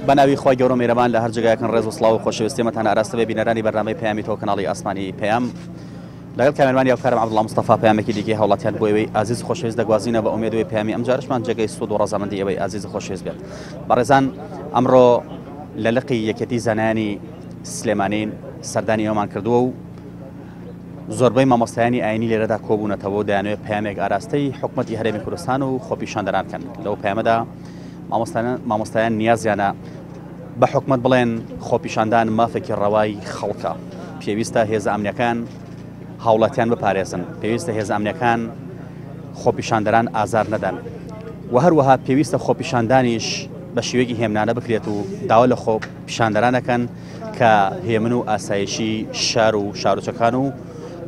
بەناوی خوای گەورە و میرەبان لە هەر جێگایەکن ڕێز و سڵاو و خۆشەویستیمەتان ئاراستە بێ بینەرانی بەرنامەی پەیامی تۆ کەناڵی ئاسمانی پەیام لەگەڵ کامێرمانی هاوکارم عەبدوڵا مستەفا پەیامێکی دیکەی هاوڵاتیان بۆ ئێوەی ئازیز و خۆشەویست دەگوازینەوە بە ئومێدەوەی پەیامی ئەمجارشمان جێگەی سوود و ڕەزامەندی ئێوەی ئازیز و خۆشەویست بێت. بەڕێزان ئەمڕۆ لە لقی یەکێتی زانایانی سلێمانین سەردانی ئێوەمان کردووە و زۆربەی مامۆستایانی ئاینی لێرەدا کۆبوونەتەوە و دەیانەوێت پەیامێک ئاراستەی حکومەتی هەرێمی کوردستان و خۆپیشاندەران بکەن. لەو پەیامەدا مامۆستایان نیازیانە بە حکومەت بڵێن خۆپیشاندان مافێکی ڕەوای خەڵکە، پێویستە هێزە ئەمنیەکان هاوڵاتیان بپارێزن، پێویستە هێزە ئەمنیەکان خۆپیشاندەران ئازار نەدەن و هەروەها پێویستە خۆپیشاندانیش بە شێوەیەکی هێمنانە بکرێت و داوا لە خۆپیشاندەران دەکەن کە هێمن و ئاسایشی شار و شارۆچەکان و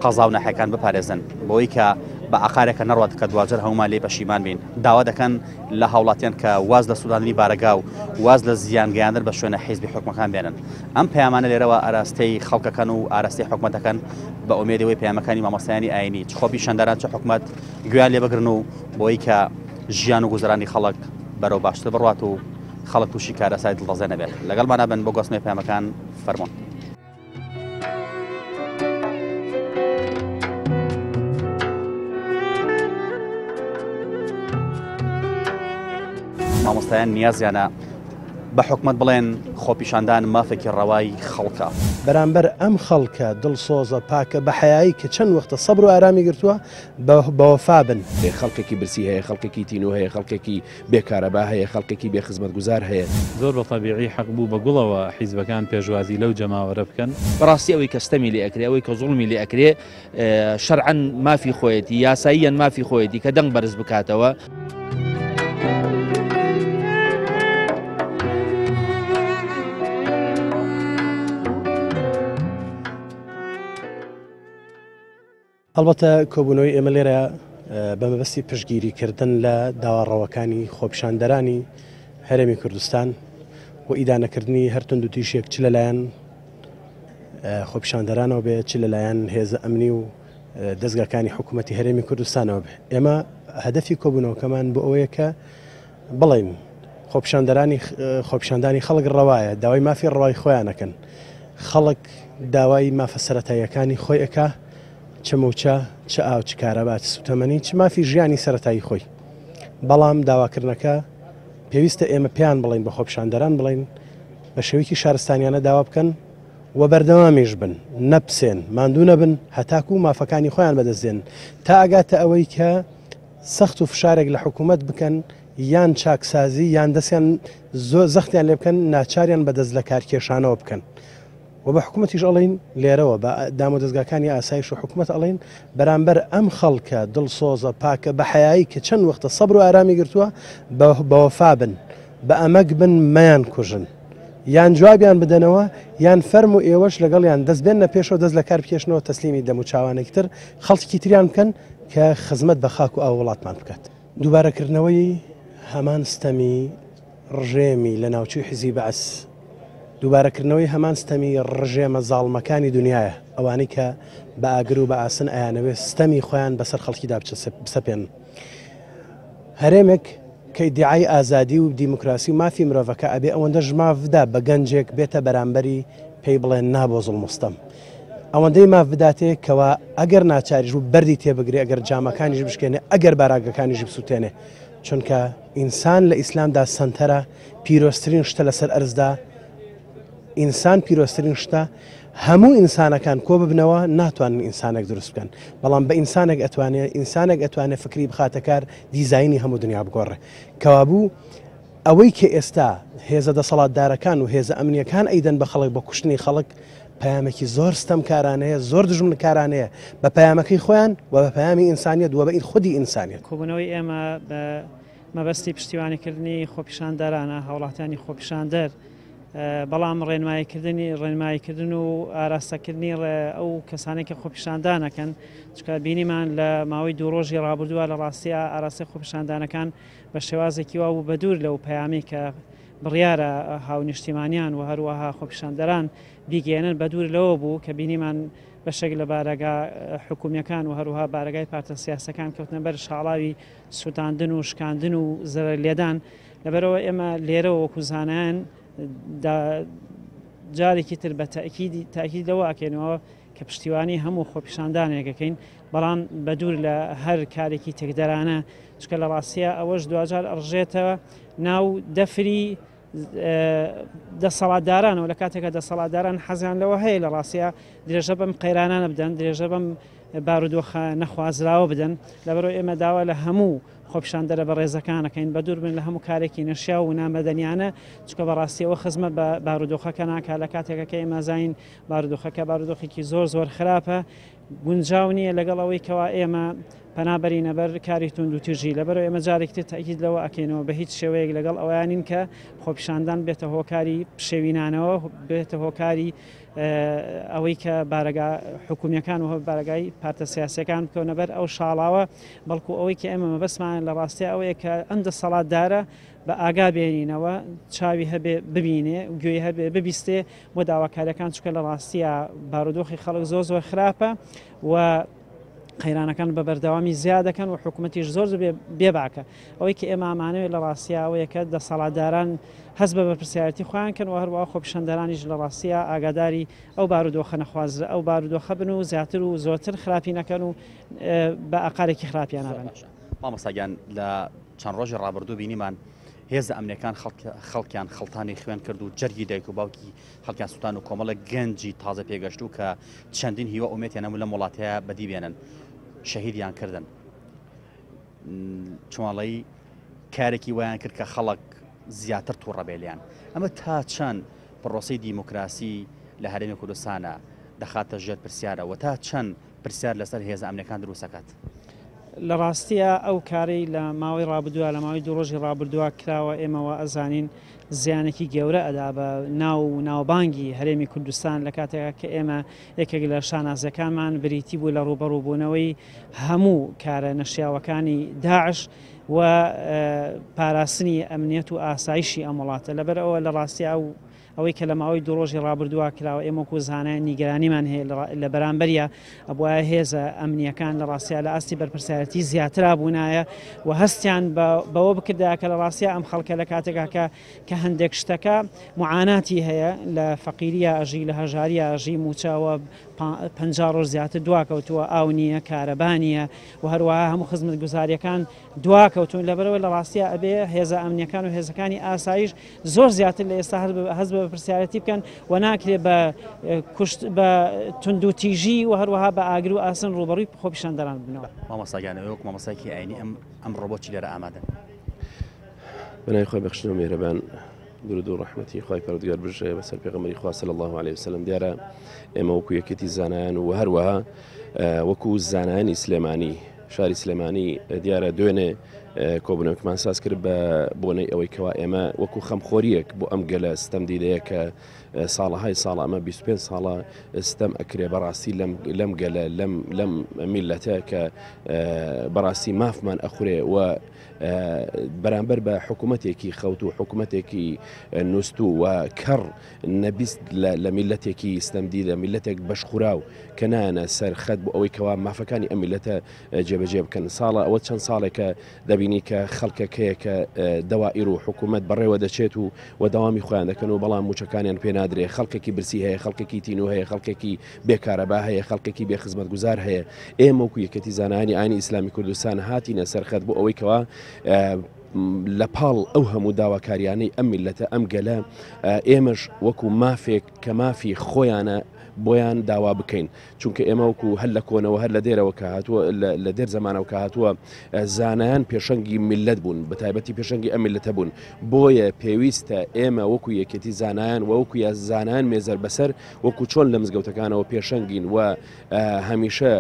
قەزا و ناحیەکان بپارێزن بۆی کە بە ئاقارێکە نەڕوات کە دواجار هەمومان لێی پەشیمان بین. داوا دەکەن لە هاوڵاتیان کە واز لە سوتاندنی بارەگا و واز لە زیان گەیاندن بە شوێنە حیزبی حکومەکان بێنن. ئەم پەیامانە لێرەوە ئاراستەی خەڵکەکەن و ئاراستەی حکومەت دەکەن بە ئومێدی ئەوەی پەیامەکانی مامۆستایانی ئاینی چ خۆپیشاندەران چ حکومەت گوێیان لێ بگرن و بۆی کە ژیان و گوزەرانی خەڵک بەرەو باشتر بڕوات و خەڵک تووشی کارەساتی دڵتەزێن نەبێت. لەگەڵمانە بن بۆ گواستنەوەی پەیامەکان فەرموون. مامۆستایان نیازیانە بە حکومەت بڵێن خۆپیشاندان مافێکی ڕەوای خەڵکە. بەرامبەر ئەم خەڵکە دڵسۆزە پاکە بەحەیایی کە چەند وەختە سەبر و ئارامی گرتووە بەوەفا بن. خەڵکێکی برسی هەیە، خەڵکێکی تینوو هەیە، خەڵکێکی بێ کارەبا هەیە، خەڵکێکی بێ خزمەتگوزار هەیە. زۆر بە تەبیعی حەق بوو بە گوڵەوە حیزبەکان پێشوازی لەو جەماوەرە بکەن. بەڕاستی ئەوەی کە ستەمی لێ ئەکرێ، ئەوەی کە زوڵمی لێ ئەکرێ شەرعەن مافی خۆیەتی، یاساییەن مافی خۆیەتی کە دەنگ بەرز بکاتەوە. هەڵبەتە کۆبوونەوەی ئێمە لێرە بە مەبەستی پشتگیریکردن لە داوا ڕەواکانی خۆپیشاندەرانی هەرێمی کوردستان و ئیدانەکردنی هەر توندوتیژێک چ لەلایەن خۆپیشاندەرانەوە بێ چ لەلایەن هێزە ئەمنی و دەزگاکانی حکوومەتی هەرێمی کوردستانەوە بێ. ئێمە هەدەفی کۆبوونەوەکەمان بۆ ئەوەیە کە بڵێین خۆپیشاندەرانی خۆپیشاندانی خەڵک ڕەوایە، داوای مافی ڕەوای خۆیان ئەکەن. خەڵک داوای مافە سەرەتاییەکانی خۆی ئەکا، چ مووچە، چ ئاو، چ کارەبا، چ سووتەمەنی، چ مافی ژیانی سەرەتایی خۆی. بەڵام داواکردنەکە پێویستە ئێمە پێیان بڵێین، بە خۆپیشاندەران بڵێین بە شێوەیەکی شارستانیانە داوا بکەن و بەردەوامیش بن، نەپسێن، ماندوو نەبن هەتاکوو مافەکانی خۆیان بەدەست دێنن تا ئەگاتە ئەوەی کە سەخت و فشارێک لە حکوومەت بکەن یان چاکسازی یان دەستیان زۆر زەختیان لێ بکەن ناچاریان بە دەست لە کارکێشانەوە بکەن و بە حکوومەتیش ئەڵین لێرەوە بە دامودەزگاکانی ئاسایش و حکوومەت ئەڵین بەرامبەر ئەم خەڵکە دڵسۆزە پاکە بە حەیایی کە چەند وەختە سەبر و ئارامی گرتووە بەوەفا بن بە ئەمەک بن مەیان کوژن یان جوابیان بدەنەوە یان فەرم و ئێوەش لەگەڵیان دەست بێنە پێشەوە دەست لە کار بکێشنەوە تەسلیمی دەموچاوانێکی تر خەڵکی تریان بکەن کە خزمەت بە خاک و ئاو وڵاتمان بکات. دووبارەکردنەوەی هەمان ستەمی ڕژێمی لەناوچووی حیزبی بەعس، دووبارەکردنەوەی هەمان ستەمی ڕژێمە زاڵمەکانی دونیایە، ئەوانەی کە بە ئاگر و بە ئاسن ئەیانەوێت ستەمی خۆیان بەسەر خەڵکیدا بسەپێنن. هەرێمێک کە ئیدیعای ئازادی و دیموکراسی و مافی مرۆڤەکە ئەبێ ئەوەندەش ماف بدا بە گەنجێک بێتە بەرامبەری پێی بڵێ نا بۆ زوڵم و ستەم. ئەوەندەی ماف بداتێ کەوا ئەگەر ناچاریش بوو بەردی تێبگرێ ئەگەر جامەکانیش بشکێنێ ئەگەر باراگەکانیش بسووتێنێ چونکە ئینسان لە ئیسلامدا سەنتەرە پیرۆزترین شتە لەسەر ئەرزدا ئینسان پیرۆزترین شتە هەموو ئینسانەکان کۆ ببنەوە ناتوانن ئینسانێک دروست بکەن بەڵام بە ئینسانێک ئەتوانێ ئینسانێک ئەتوانێ فکری بخاتە کار دیزاینی هەموو دنیا بگۆڕێ کەوابوو ئەوەی کە ئێستا هێزە دەسەڵاتدارەکان و هێزە ئەمنیەکان ئەیدەن بە خەڵک بە کوشتنی خەڵک پەیامێکی زۆر ستەمکارانەیە زۆر دوژمنکارانەیە بە پەیامەکەی خۆیان و بە پەیامی ئینسانیەت و بە خودی ئینسانیەت. کۆبوونەوەی ئێمە بە مەبەستی پشتیوانیکردنی خۆپیشاندەرانە، هاوڵاتیانی خۆپیشاندەر، بەڵام ڕێنماییکردنی ڕێنماییکردن و ئاراستەکردنی ئەو کەسانەی کە خۆپیشاندان ئەکەن، چونکە بینیمان لە ماوەی دوو ڕۆژی ڕابردووە لە ڕاستیا ئاراستەی خۆپیشاندانەکان بە شێوازێکی وا بوو بەدوور لەو پەیامەی کە بڕیارە هاونیشتیمانیان و هەروەها خۆپیشاندەران بیگەیەنن بەدوور لەوە بوو کە بینیمان بەشێک لە بارەگا حکومییەکان و هەروەها بارەگای پارتە سیاسەکان کەوتنە بەر شاڵاوی سوتاندن و شکاندن و زەرەر لێدان لەبەرئەوە ئێمە لێرەوە وەکو زانایان. جارێکی تر بە تەئکیدی تاکید لەوە ئەکەینەوە کە پشتیوانی هەموو خۆپیشاندانێک ئەکەین بەڵام بە دوور لە هەر کارێکی تێکدەرانە چکە لە ڕاستیە ئەوەش دواجار ئەڕژێتە ناو دەفری دەسەڵاتدارانەوە لە کاتێکە دەسەڵاتداران حەزیان لەوە هەیە لە ڕاستە درێژە بەم قەیرانانە بدەن درێژە بەم بارودۆخە نەخوازراوە بدەن لەبەرئەوە ئێمە داوا لە هەموو خۆپیشاندەرە بەڕێزەکان ئەکەین بەدوور بن لە هەموو کارێکی نەشیاو و نامەدەنیانە چونکە بەڕاستی ئەوە خزمەت بە بارودۆخەکە ناکات لە کاتێکە کە ئێمە زانین بارودۆخەکە بارودۆخێکی زۆر زۆر خراپە گونجاو نییە لەگەڵ ئەوەی کەوا ئێمە پەنا بەرینە بەر کاری توندوتیژی لەبەرئەوە ئێمە جارێکی تر تەئکید لەوە ئەکەینەوە بە هیچ شێوەیەک لەگەڵ ئەوەیا نین کە خۆپیشاندان بێتە هۆکاری پشێوینانەوە بێتە هۆکاری ئەوەی کە بارەگا حکومیەکان و بارەگای پارتە سیاسەکان بکەونە بەر ئەو شاڵاوە بەڵکو ئەوەی کە ئێمە مەبەستمان لە ڕاستیا ئەوەیە کە ئەم دەسەڵاتدارە بە ئاگا بێنینەوە چاوی هەبێ ببینێ گوێی هەبێ ببیستێ بۆ داواکاریەکان چکە لە ڕاستیە بارودۆخی خەڵک زۆر زۆر خراپە و قەیرانەکان بە بەردەوامی زیاد دەکەن و حکوومەتیش زۆر زۆر بێباکە ئەوەی کە ئێمە ئەمانەوێت لە ڕاستیا ئەوەیە کە دەسەڵاتداران هەست بە بەرپرسیارەتی خۆیان کەن و هەروەها خۆپیشاندەرانیش لە ڕاستیا ئاگاداری ئەو بارودۆخە نەخوازرا ئەو بارودۆخە بن و زیاتر و زۆرتر خراپی نەکەن و بە ئاقارێکی خراپیان نەبەن. مامۆستا گیان لە چەند ڕۆژی ڕابردوو بینیمان هێزە ئەمنیەکان خەڵکیان خەڵتانی خوێن کرد و جەرگی دایک و باوکی خەڵکیان سوتان و کۆمەڵێک گەنجی تازە پێگەشتوو کە چەندین هیوا ئومێتیان هەبوو لەم وڵاتەیە بەدی بێنن شەهیدیان کردن چۆڵی کارێکی وایان کرد کە خەڵک زیاتر تووڕە بێ لێیان ئەمە تا چەند پرۆسی دیموکراسی لە هەرێمی کوردستانە دەخاتە ژێر پرسیارەوە تا چەند پرسیار لەسەر هێزە ئەمنیەکان دروست دەکات. لە ڕاستیا ئەو کارەی لە ماوەی ڕابردووە لە ماوەی دوو ڕۆژی ڕابردووە کراوە ئێمە وا ئەزانین زیانێکی گەورە ئەدا بە ناو و ناوبانگی هەرێمی کوردستان لە کاتێکا کە ئێمە یەکێک لە شانازیەکانمان بریتی بوو لە ڕووبەڕووبوونەوەی هەموو کارە نەشیاوەکانی داعش و پاراستنی ئەمنیەت و ئاسایشی ئەم وڵاتە لەبەر ئەوە لە ڕاستیا ئەو ئەوەی کە لە ماوەی دوو ڕۆژی ڕابردووە کراوە ئێمە وەکو زانایان نیگەرانیمان هەیە لە بەرامبەریا، ئەبوایە هێزە ئەمنییەکان لە ڕاستیا لە ئاستی بەرپرسیارێتی زیاترا بوونایە و هەستیان بەوە بکردایە کە لە ڕاستیا ئەم خەڵکە لە کاتێکا کە کە هەندێک شتەکە معاناتی هەیە لە فەقیرییا ئەژی لە هەژارییا ئەژی مووچەوە 50 ڕۆژ زیاتر دواکەوتووە ئاو نییە کارەبا نییە و هەروەها هەموو خزمەتگوزارییەکان دواکەوتوون لەبەرئەوەی لە ڕاستیا ئەبێ هێزە ئەمنییەکان و هێزەکانی ئاسایش زۆر زیاتر لە ئێستا هەست بە بەرپرسیارێتی بکەن و ناکرێ بە کوشت بە توندوتیژی و هەروەها بە ئاگر و ئاسن ڕووبەڕووی خۆپیشاندەران ببنەوە. مامۆستا گیان ئێوە وەک مامۆستایەکی ئاینی ئەم ئەمڕۆ بۆچی لێرە ئامادەن؟ بەناوی خوای بەخشندە و میهرەبان درود و ڕەحمەتی خوای پەروەردگار بژێ بەسەر پێغەمبەری خوا صلی الله علیه وسلم دیارە ئێمە وەکو یەکێتی زانایان و هەروەها وەکو زانایانی سلێمانی شاری سلێمانی دیارە دوێنێ کۆبوونەوەکمان ساز کرد بە بۆنەی ئەوەی کەوا ئێمە وەکو خەمخۆریەک بۆ ئەم گەلە ستەم دیدەیە کە ساڵەهای ساڵ ئەمە 25 ساڵە ستەم ئەکرێ بەڕاستی لەم لەم گەلە لەم لەم میلەتە کە بەڕاستی مافمان ئەخورێ و بەرامبەر بە حکوومەتێکی خەوت و حکوومەتێکی نووسو و کەڕ نەبیست لە میلەتێکی ستەمدی لە میلەتێک بەشخوراو کە نایەنە سەر خەت بۆ ئەوەی کەوا مافەکانی ئەم میلەتە جێبەجێ بکەن ساڵە ئەوە چەند ساڵێکە دەبینی کە خەڵکەکەیە کە دەوائیر و حکوومەت بەڕێوە دەچێت و و داوامی خۆیان دەکەن و بەڵام موچەکانیان پێ نادرێ خەڵکێکی برسی هەیە خەڵکێکی تینو هەیە خەڵکێکی بێکارەبا هەیە خەڵکێکی بێ خزمەتگوزار هەیە ئێمە وەکو یەکێتی زانایانی ئاینی ئیسلامی کوردستان هاتینە سەرخەت بۆ ئەوەی کەوا لە پاڵ ئەو هەموو داواکاریانەی ئەم میلەتە ئەم گەلە ئێمەش وەکو مافێک کە مافی خۆیانە بۆیان داوا بکەین چونکە ئێمە وەکو هەر لە کۆنەوە هەر لە دێرەوە کە هاتووە لە دێر زەمانەوە کە هاتووە زانایان پێشەنگی میللەت بوون بە تایبەتی پێشەنگی ئەم میللەتە بوون بۆیە پێویستە ئێمە وەکو یەکێتی زانایان و وەکو یا زانایان مێزەر بەسەر وەکو چۆن لە مزگەوتەکانەوە پێشەنگین و هەمیشە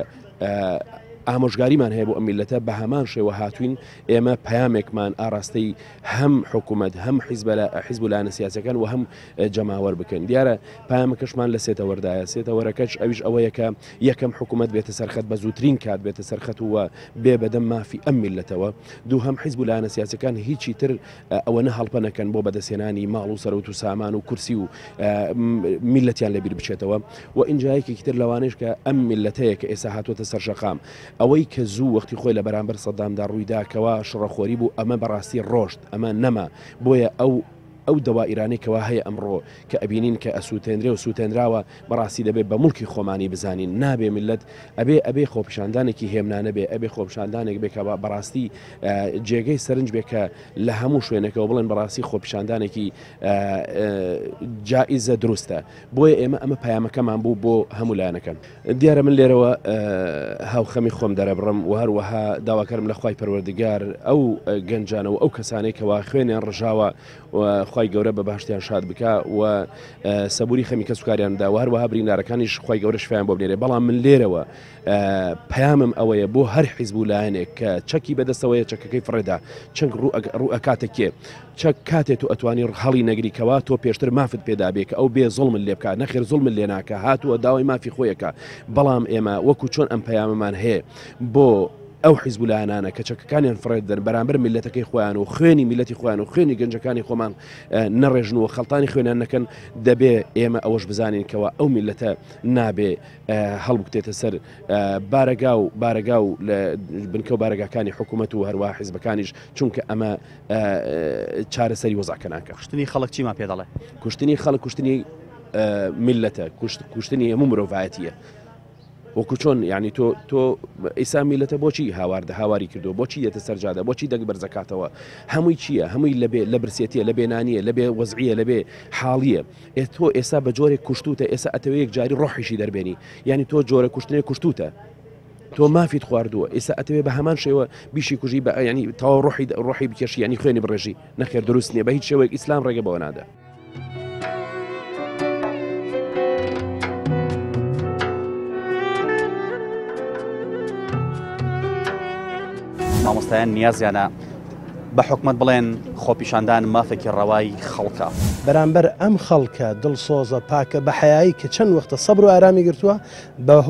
ئامۆژگاریمان هەیە بۆ ئەم میللەتە بە هەمان شێوە هاتوین ئێمە پەیامێکمان ئاراستەی هەم حکوومەت هەم حیزب حیزب و لایەنە سیاسەکان و هەم جەماوەر بکەین دیارە پامەکەشمان لە سێتەوەردایە سێتەوەرەکەش ئەویش ئەوەیە کە یەکەم حکوومەت بێتە سەرخەت بە زووترین کات بێتە سەرخەت و بێ بەدەم مافی ئەم میلەتەوە دووهەم حیزب و لایەنە سیاسەکان هیچی تر ئەوە هەڵپە نەکەن بۆ بەدەستهێنانی ماڵ و سەرەوت و سامان و کورسی و میلەتیان لەبیر بچێتەوە و ئینجا یەکێکی تر لەوانەیش کە ئەم میلەتەیە کە ئێستا هاتووەتە سەر شەقام ئەوەی کە زوو وەختی خۆی لە بەرامبەر سەدامدا ڕوویدا کەوا شڕەخۆری بوو ئەمە بەڕاستی ڕۆشت ئەمە نەما بۆیە ئەو. ئەو دەوائیرانەی کەوا هەیە ئەمڕۆ کە ئەبینین کە ئەسووتێنرێ و سووتێنراوە بەڕاستی دەبێ بە موڵکی خۆمانی بزانین نابێ میللەت ئەبێ ئەبێ خۆپیشاندانێکی هێمنانە بێ ئەبێ خۆپیشاندانێک بێ کە بەڕاستی جێگەی سەرنج بێ کە لە هەموو شوێنێکەوە بڵێن بەڕاستی خۆپیشاندانێکی جائیزە دروستە بۆیە ئێمە ئەمە پەیامەکەمان بوو بۆ هەموو لایەنەکان. دیارە من لێرەوە هاوخەمی خۆم دەرەبڕم و هەروەها داواکارم لە خوای پەروەردگار ئەو گەنجانە و ئەو کەسانەی کەوا خوێنیان ڕژاوە و خوای گەورە بە بەهەشتیان شاد بکا و سەبوری خەمی کەسوکاریان بدا و هەروەها بریندارەکانیش خوای گەورە شفایان بۆ بنێرێ بەڵام من لێرەوە پەیامم ئەوەیە بۆ هەر حیزب و لایەنێک کە چەکی بەدەستەوەیە چەکەکەی فڕێدا چەک ڕوو ئەکاتە کێ چەک کاتێ تۆ ئەتوانی هەڵی نەگری کەوا تۆ پێشتر مافت پێدا بێ کە ئەو بێ زوڵمت لێ بکا نەخێر زوڵمت لێ ناکا هاتووە داوای مافی خۆی ئەکا بەڵام ئێمە وەکو چۆن ئەم پەیامەمان هەیە بۆ ئەو حیزب و لایەنانە کە چەکەکانیان فڕێ دەدەن بەرامبەر میللەتەکەی خۆیان و خوێنی میللەتی خۆیان و خوێنی گەنجەکانی خۆمان نەڕێژن و خەڵتانی خوێنیان نەکەن دەبێ ئێمە ئەوەش بزانین کەوا ئەو میللەتە نابێ هەڵبکوتێتە سەر بارەگا و بارەگا و لە بنکە و بارەگاکانی حکوومەت و هەروە حیزبەکانیش چونکە ئەمە چارەسەری وەزعەکە ناکا. کوشتنی خەڵک چیمان پێ دەڵێ؟ کوشتنی خەڵک کوشتنی میللەتە، کوشتنی هەموو مرۆڤایەتییە. وەکو چۆن یعنی تۆ تۆ ئیسا میلەتە بۆچی هاوار هاواری کردو بۆچی دێتە سەرجادە بۆچی دەنگ بەرزەکاتەوە هەمووی چییە هەمووی لەبێ لە برسێتیە لە بێنانیە لە بێ وەزعیە لە بێ حاڵیە ئێ تۆ ئێستا بە جۆرێک کوشتوتە ئێستا ئەتەوێ یەکجاری ڕۆحیشی دەربێنی یعنی تۆ جۆرە کوشتنێک کوشتوتە تۆ مافیت خواردووە ئێستا ئەتەوێ بە هەمان شێوە بیشی کوژی بە ینی تەواو ڕۆحی ڕۆحی بکێشی ینی خوێنی بڕێژی نەخێر دروست نییە بە هیچ شێوەیەک ئیسلام ڕێگە بەوە نادا. مامۆستایان نیازیانە بە حکومەت بڵێن خۆپیشاندان مافێکی ڕەوای خەڵکە. بەرامبەر ئەم خەڵکە دڵسۆزە پاکە بە حەیایی کە چەند وەختە سەبر و ئارامی گرتووە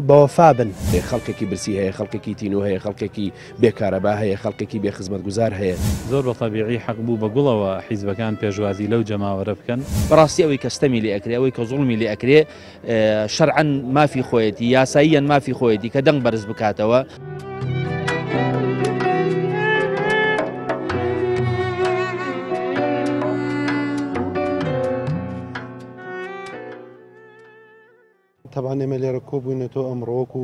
بەوەفا بن. خەڵکێکی برسی هەیە، خەڵکێکی تینوو هەیە، خەڵکێکی بێ کارەبا هەیە، خەڵکێکی بێ خزمەتگوزار هەیە. زۆر بە تەبیعی حەق بوو بە گوڵەوە حیزبەکان پێشوازی لەو جەماوەرە بکەن. بەڕاستی ئەوەی کە ستەمی لێ ئەکرێ، ئەوەی کە زوڵمی لێ ئەکرێ شەرعەن مافی خۆیەتی، یاساییەن مافی خۆیەتی کە دەنگ بەرز بکاتەوە. تەبعەن ئێمە لێرە کۆبووینەتەوە ئەمڕۆ وەکو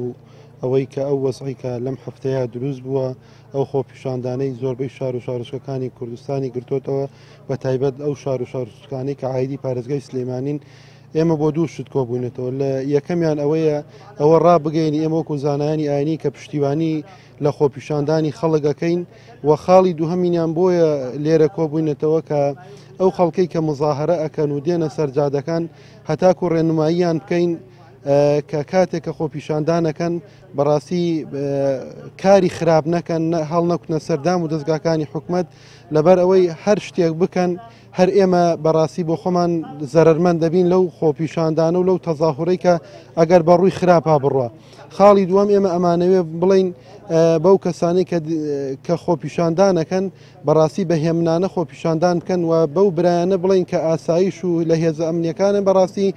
ئەوەی کە ئەو وەزعی کە لەم هەفتەیە دروست بووە ئەو خۆپیشاندانەی زۆربەی شار و شارۆچکەکانی کوردستانی گرتوتەوە بە تایبەت ئەو شار و شارۆچکانەی کە عایدی پارێزگای سلێمانین ئێمە بۆ دوو شت کۆبووینەتەوە لە یەکەمیان ئەوەیە ئەوە ڕابگەین ئێمە وەکو زانایانی ئاینی کە پشتیوانی لە خۆپیشاندانی خەڵک ئەکەین و خاڵی دووهەمینیان بۆیە لێرە کۆبووینەتەوە کە ئەو خەڵکەی کە مزاهرە ئەکەن و دێنە سەر جادەکان هەتاکو ڕێنماییان بکەین کە کاتێک کە خۆپیشاندانەکەن بەڕاستی کاری خراپ نەکەن هەڵنەکوتنە سەردام و دەستگاکانی حکومت لەبەر ئەوەی هەر شتێک بکەن هەر ئێمە بەڕاستی بۆ خۆمان زەرمەند دەبین لەو خۆپیشاندانە و لەو تەزاهورەی کە ئەگەر بە ڕووی خراپا بڕە خاڵی دووەم ئێمە ئەمانەوێ بڵین بەو کەسانی کە خۆپیشاندانەکەن بەڕاستی بە هێمنانە خۆپیشاندان بکەن و بەو برایانە بڵین کە ئاسایش و لە هێزە ئەمنیەکانن بەڕاستی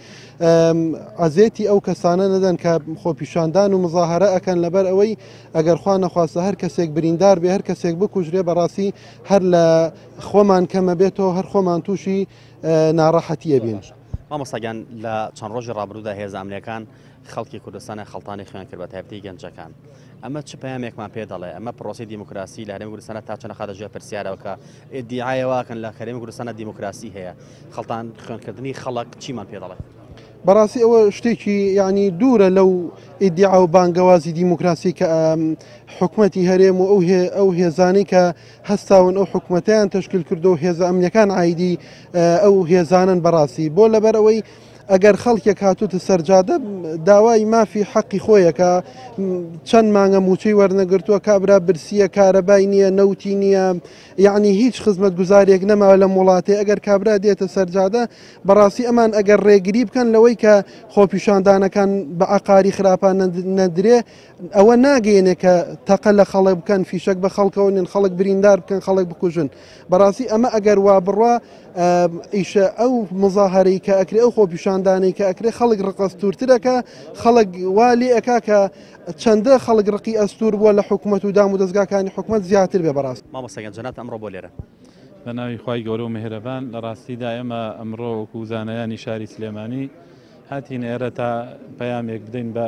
ئەزێتی ئەو کەسانە نەدەن کە خۆپیشاندان و مزاهرە ئەکەن لەبەر ئەوەی ئەگەر خوا نەخواستە هەر کەسێک بریندار بێ هەر کەسێک بکوژرێ بەڕاستی هەر لە خۆمان کەمە بێتەوە هەر خۆمان تووشی ناڕەحەتی ئەبین. مامۆستا گیان لە چەند ڕۆژی ڕابردوودا هێزە ئەمنیەکان خەڵکی کوردستانیان خەڵتانی خوێن کرد بە تایبەتی گەنجەکان ئەمە چ پەیامێکمان پێ دەڵێ ئەمە پرۆسی دیموکراسی لە هەرێمی کوردستانە تا چەند خاتە ژێر پرسیارەوە کە ئیدیعای واکەن لە هەرێمی کوردستانە دیموکراسی هەیە خەڵتان خوێنکردنی خەڵک چیمان پێ دەڵێ؟ بەڕاستی ئەوە شتێکی یعنی دوورە لەو ئیدیعا و بانگەوازی دیموکراسی کە حکومەتی هەرێم و ئەو ئەو هێزانەی کە هەستاون ئەو حکومەتیان تەشکیل کردو و هێزە ئەمنیەکان عایدی ئەو هێزانن بەڕاستی بۆ لەبەر ئەوەی ئەگەر خەڵکێک هاتوتە سەرجادە داوای مافی حەقی خۆیەکە چەند مانگە موچەی وەرنەگرتووە کابرا برسیە کارەبای نییە نەوتی نییە یعنی هیچ خزمەت گوزارێک نەماوە لەم وڵاتێ ئەگەر کابرا دێتە سەرجادە بەڕاستی ئەمان ئەگەر ڕێگری بکەن لەوەی کە خۆپیشاندانەکان بە عقاری خراپان نەدرێ ئەوە ناگەیەنێ کە تەقە لە خەڵک بکەن فیشەک بە خەڵکەوە نێن خەڵک بریندار بکەن خەڵک بکوژن بەڕاستی ئەمە ئەگەر وا بڕوا ئیشە ئەو مزاهرەی کە ئەکرێ ئەو خۆپیشاندانەی کە ئەکرێ خەڵک ڕقەستورترەکە خەڵک وا لێ ئەکا کە چەندە خەڵک ڕقی ئەستور بووە لە حکوومەت و دام و دەستگاکانی حکوومەت زیاتر بێ بەڕاست. مامۆستا گیان جەنابت ئەمڕۆ بۆ لێرە؟ بە ناوی خوای گەورە و میهرەبان، لە ڕاستیدا ئێمە ئەمڕۆ وەکو زانایانی شاری سلێمانی هاتین ئێرە تا پەیامێک بدەین بە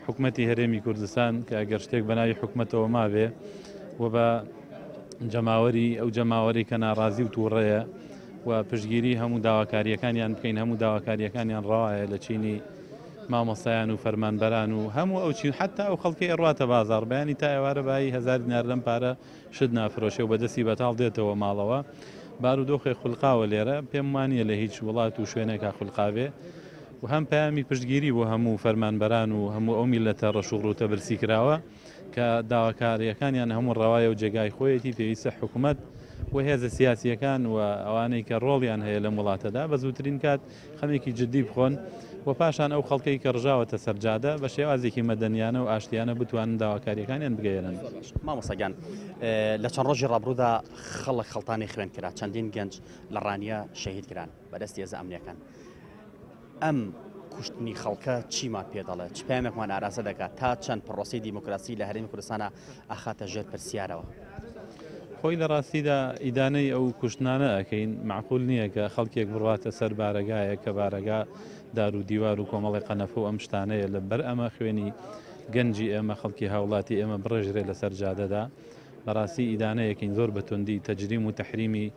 حکومەتی هەرێمی کوردستان کە ئەگەر شتێک بە ناوی حکومەتەوە مابێ و بە جەماوەری ئەو جەماوەری کە ناڕازی و تووڕەیە و پشتگیری هەموو داواکاریەکانیان بکەین هەموو داواکاریەکانیان ڕەوایە لە چینی مامۆستایان و فەرمانبەران و هەموو ئەو چین حتا ئەو خەڵکی ئەڕواتە بازاڕ بەیانی تا ئێوارە بایی هەزار دینار لەم پارە شت نافرۆشێ و بەدەستی بەتاڵ دێتەوە ماڵەوە بارودۆخێ خولقاوە لێرە پێم وانییە لە هیچ وڵات و شوێنێکا خولقابێ و هەم پەیامی پشتگیری بۆ هەموو فەرمانبەران و هەموو ئەو میللەتە ڕەش و ڕووتە برسی کراوە کە داواکارییەکانیان هەموو ڕەوایە و جێگای خۆیەتی پێویستە حکومەت و هێزە سیاسییەکان و ئەوانەی کە ڕۆڵیان هەیە لەم وڵاتەدا بە زووترین کات خەمێکی جددی بخۆن و پاشان ئەو خەڵکەی کە ڕژاوەتە سەر جادە بە شێوازێکی مەدەنیانە و ئاشتیانە بتوانن داواکارییەکانیان بگەیەنن. مامۆستا گیان لە چەند ڕۆژی ڕابروودا خەڵک خەڵتانی خوێن کرا، چەندین گەنج لە ڕانیە شەهید کران بەدەستی هێزە ئەمنییەکان. ئەم کوشتنی خەڵکە چیمان پێ دەڵێت؟ چ پەیامێکمان ئاراستە دەکات؟ تا چەند پڕۆسەی دیموکراسی لە هەرێمی کوردستانە ئەخاتە ژێر پرسیارەوە؟ خۆی لە ڕاستیدا ئیدانەی ئەو کوشتنانە ئەکەین، مەعقول نییە کە خەڵکێک بڕواتە سەر بارەگایەک کە بارەگا دار و دیوار و کۆمەڵی قەنەفە و ئەم شتانەیە، لە بەر ئەمە خوێنی گەنجی ئێمە، خەڵکی هاوڵاتی ئێمە بڕێژرێ لەسەر جادەدا. بەڕاستی ئیدانەیەکەین زۆر بە توندی تەجریم و تەحریمی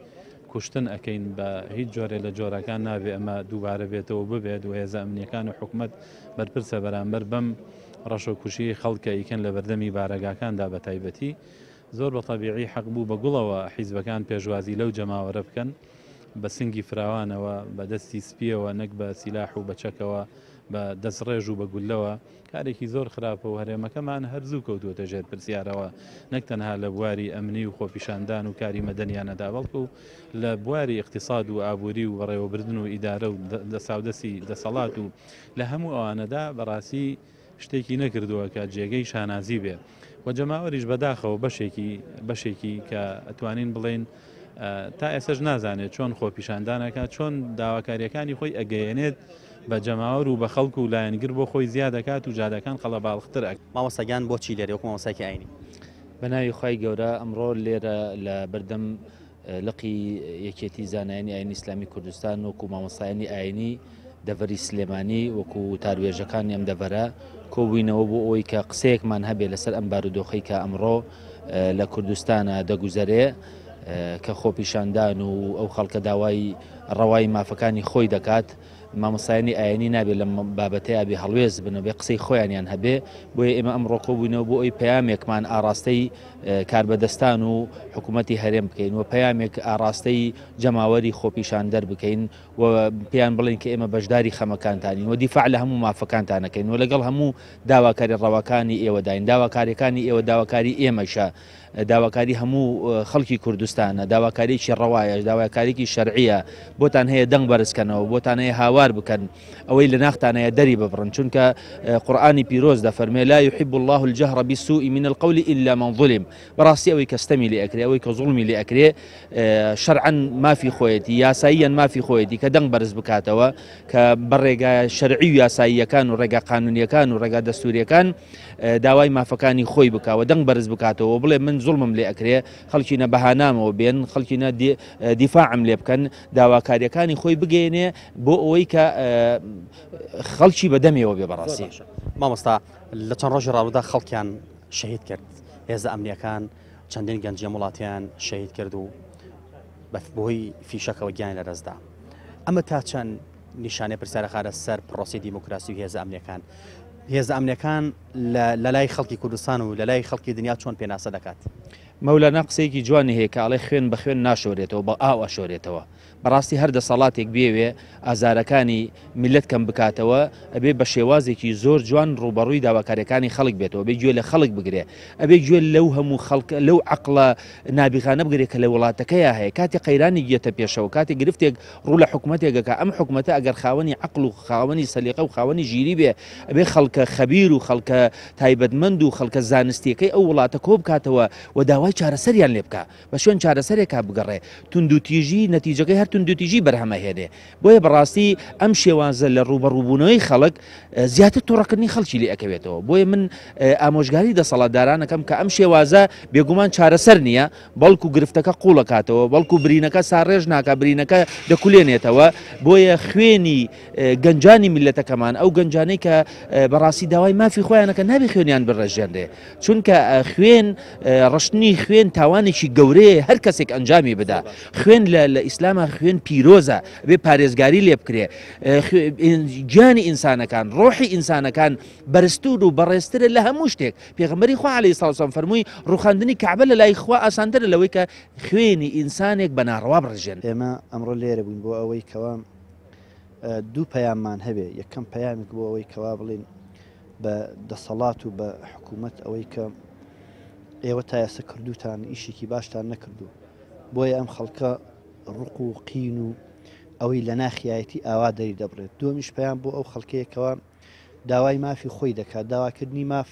کوشتن ئەکەین بە هیچ جۆرێ لە جۆرەکان نابێ ئەمە دووبارە بێتەوە ببێت و هێزە ئەمنیەکان و حکومەت بەرپرسە بەرامبەر بەم ڕەشۆکوژیی خەڵکە ئیکەن لە بەردەمی بارەگاکاندا بە تایبەتی زۆر بە تەبیعی حەق بوو بە گوڵەوە حیزبەکان پێشوازی لەو جەماوەرە بکەن بە سنگی فراوانەوە بە دەستی سپیەوە نەک بە سیلاح و بە چەکەوە بە دەستڕێژ و بە گوللەوە کارێکی زۆر خراپە و هەرێمەکەمان هەر زوو کەوتووەتە ژێر پرسیارەوە نەک تەنها لە بواری ئەمنی و خۆپیشاندان و کاری مەدەنیانەدا بەڵکو لە بواری ئیقتیساد و ئابووری و بەڕێوەبردن و ئیدارە و دەساودەستی دەسەڵات و لە هەموو ئەوانەدا بەڕاستی شتێکی نەکردووە کە جێگەی شانازی بێ و جەماوەریش بەداخەوە بەشێکی بەشێکی کە ئەتوانین بڵێین تا ئێستاش نازانێت چۆن خۆپیشاندانەکە چۆن داواکاریەکانی خۆی ئەگەیەنێت بە جەماوەر و بە خەڵک و لایەنگر بۆ خۆی زیاد دەکات و جادەکان قەڵەباڵختر ئەک. مامۆستا گیان بۆچی لێرەی وەکو مامۆستایەکی ئاینی؟ بە ناوی خوای گەورە ئەمڕۆ لێرە لە بەردەم لقی یەکێتی زانایانی ئاینی ئیسلامی کوردستان وەکو مامۆستایانی ئاینی دەڤەری سلێمانی وەکو وتاروێژەکانی ئەم دەڤەرە کۆبووینەوە بۆ ئەوەی کە قسەیەکمان هەبێ لەسەر ئەم بارودۆخەی کە ئەمڕۆ لە کوردستانە دەگوزەرێ کە خۆپیشاندان و ئەو خەڵکە داوای ڕەوای مافەکانی خۆی دەکات مامۆستایانی ئاینی نابێت لەم بابەتەیا بێ هەڵوێست بن و بێ قسەی خۆیانیان هەبێ بۆیە ئێمە ئەمڕۆ کۆبووینەوە بۆ ئەوی پەیامێکمان ئاڕاستەی کاربەدەستان و حکوومەتی هەرێم بکەین و پەیامێک ئاڕاستەی جەماوەری خۆپیشاندەر بکەین و پێیان بڵێین کە ئێمە بەشداری خەمەکانتانین و دیفاع لە هەموو مافەکانتان ئەکەین و لەگەڵ هەموو داواکاری ڕەواکانی ئێوەداین داواکاریەکانی ئێوە داواکاری ئێمەشە داواکاری هەموو خەڵکی کوردستانە، داواکاریەکی ڕەوایە، داواکاریەکی شەرعیە، بۆتان هەیە دەنگ بەرزکەنەوە، بۆتان هەیە هاوار بکەن، ئەوەی لە ناختان هەیە دەری ببڕن، چونکە قورئانی پیرۆز دەفەرمێ لا یحب اللە الجهر بالسوء من القول الا من ظلم، بەڕاستی ئەوەی کە ستەمی لێ ئەکرێ، ئەوەی کە زوڵمی لێ ئەکرێ شەرعەن مافی خۆیەتی، یاساییەن مافی خۆیەتی کە دەنگ بەرز بکاتەوە، کە بە ڕێگا شەرعی و یاساییەکان و ڕێگا قانونیەکان و ڕێگا دەستوریەکان داوای مافەکانی خۆی بکا و دەنگ بەرز بکاتەوە و بڵێ من زوڵمم لێ ئەکرێ خەڵکینە بەهانامەوە بێن خەڵکینە دیفاعم لێ بکەن داواکاریەکانی خۆی بگەێنێ بۆ ئەوەی کە خەڵکی بەدەمێەوە بێ بەڕاستی. مامۆستا لە چەند ڕۆژی ڕابردوودا خەڵکیان شەهید کرد هێزە ئەمنیەکان چەندین گەنجی ئەم وڵاتیان شەهید کرد و بەهۆی فیشەکەوە گیان لەدەستدا ئەمە تا چەند نیشانەی پرسیارە خارە سەر پرۆسی دیموکراسی و هێزە ئەمنیەکان. هێزە ئەمنیەکان لە لای خەڵکی کوردستان و لە لای خەڵکی دنیا چۆن پێناسە دەکات؟ مەولانا قسەیەکی جوانی هەیە کە ئەڵێ خوێن بە خوێن ناشۆرێتەوە بە ئاو ئەشۆرێتەوە. بەڕاستی هەر دەسەڵاتێک بیەوێ ئازارەکانی میللەت کەم بکاتەوە ئەبێ بە شێوازێکی زۆر جوان ڕووبەڕووی داواکاریەکانی خەڵک بێتەوە ئەبێ گوێ لە خەڵک بگرێ ئەبێ گوێ لەو هەموو خەڵکە لەو عەقڵە نابیغانە بگرێ کە لە وڵاتەکەیا هەیە کاتێ قەیرانێک یەتە پێشەوە کاتێ گرفتێک ڕوو لە حکومەتێک ئەکا ئەم حکومەتە ئەگەر خاوەنی عەقڵ و خاوەنی سەلیقە و خاوەنی ژیری بێ ئەبێ خەڵکە. خەڵکە خەبیر و خەڵکە تایبەتمەند و خەڵکە زانستیەکەی ئەو وڵاتە کۆبکاتەوە و داوای چارەسەریان لێ بکا، بە شوێن چارەسەرێکا بگەڕێ. توندوتیژی نەتیجەکەی هەر توندوتیژی بەرهەمەهێنێ. بۆیە بەڕاستی ئەم شێوازە لە ڕووبەڕووبوونەوەی خەڵک زیاتر توڕەکردنی خەڵکی لێ ئەکەوێتەوە. بۆیە من ئامۆژگاری دەسەڵاتدارانەکەم کە ئەم شێوازە بێگومان چارەسەر نییە، بەڵکو گرفتەکە قوڵەکاتەوە، بەڵکو برینەکە ساڕێژ ناکا، برینەکە دەکولێنێتەوە. بۆیە خوێنی گەنجانی میللەتەکەمان، ئەو گەنجانەی کە بەڕاستی داوای مافی خۆیانەکەن، نابێ خوێنیان بڕێژێنرێ. چونکە خوێن ڕشتنی خوێن تاوانێکی گەورەیە هەر کەسێک ئەنجامی بدا. خوێن لە ئیسلاما خوێن پیرۆزە، ئەبێ پارێزگاری لێ بکرێ. گیانی ئینسانەکان، ڕۆحی ئینسانەکان بەرزتر و بەڕێزترە لە هەموو شتێک. پێغەمبەری خوا عەلەیهی سڵاو وسلام فەرمووی ڕووخاندنی کەعبە لە لای خوا ئاسانترە لەوەی کە خوێنی ئینسانێک بە ناڕەوا بڕژێنرێ. ئێمە ئەمڕۆ لێرە بووین بۆ ئەوەی کەوا دوو پەیاممان هەبێ، یەکەم پەیامێک بۆ ئەوەی کەوا بڵێین بە دەسەڵات و بە حکوومەت ئەوەی کە ئێوە تا ئێستا کردوتان ئیشێکی باشتان نەکردو بۆیە ئەم خەڵکە ڕق و قین و ئەوەی لە ناخیایەتی ئاوا دەری دەبڕێت. دووەمیش پەیام بۆ ئەو خەڵکەیە کەوا داوای مافی خۆی دەکات، داواکردنی ماف